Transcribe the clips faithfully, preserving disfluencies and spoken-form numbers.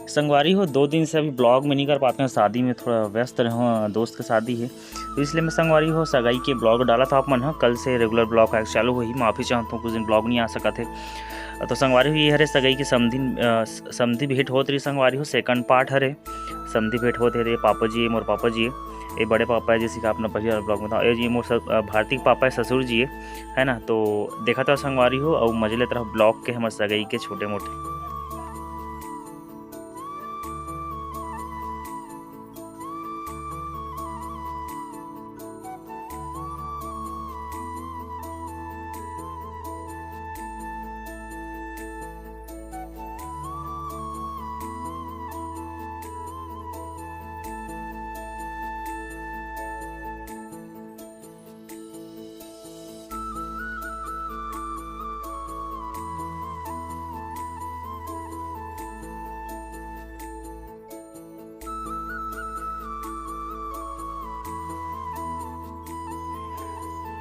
संगवारी हो, दो दिन से अभी ब्लॉग में नहीं कर पाते हैं, शादी में थोड़ा व्यस्त रहे हूँ, दोस्त के शादी है, तो इसलिए मैं संगवारी हो सगाई के ब्लॉग डाला था आप मन ह। कल से रेगुलर ब्लॉग आए चालू होही, माफ़ी चाहत हूँ कुछ दिन ब्लॉग नहीं आ सकत हे। तो संगवारी हो, ये हरे सगाई के समधी, अ, समधी भेंट होत रही संगवारी हो, सेकंड पार्ट हरे। समधी भेंट होत हरे, पापा जी, मोर पापा जी, ये बड़े पापा है, जैसे कि आपने पहले वाला ब्लॉग में था, ये जी मोर स-, अ, भारती के पापा है, ससुर जी है, है ना। तो देखा था संगवारी हो, और मजे लेत रहा ब्लॉग के हमर सगाई के छोटे मोटे।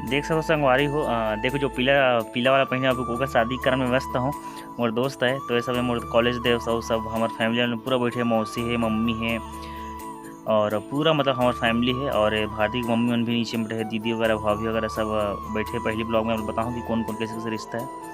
देख सको संगवारी हो, अ, देखो जो पीला, पीला वाला पहिने, अभी ओकर शादी करन में व्यस्त हूँ। मोर दोस्त है, तो ये सब है मोर कॉलेज दोस्त, और सब हमार फैमिली वाले पूरा बैठे, मौसी है, मम्मी है, और पूरा मतलब हमार फैमिली है। और ये भारती की मम्मी उन भी नीचे में बैठे, दीदी वगैरह, भाभी वगैरह सब, अ, बैठे। पहली ब्लॉग में आप बताऊँ कि कौन कौन कैसे कैसे रिश्ता है।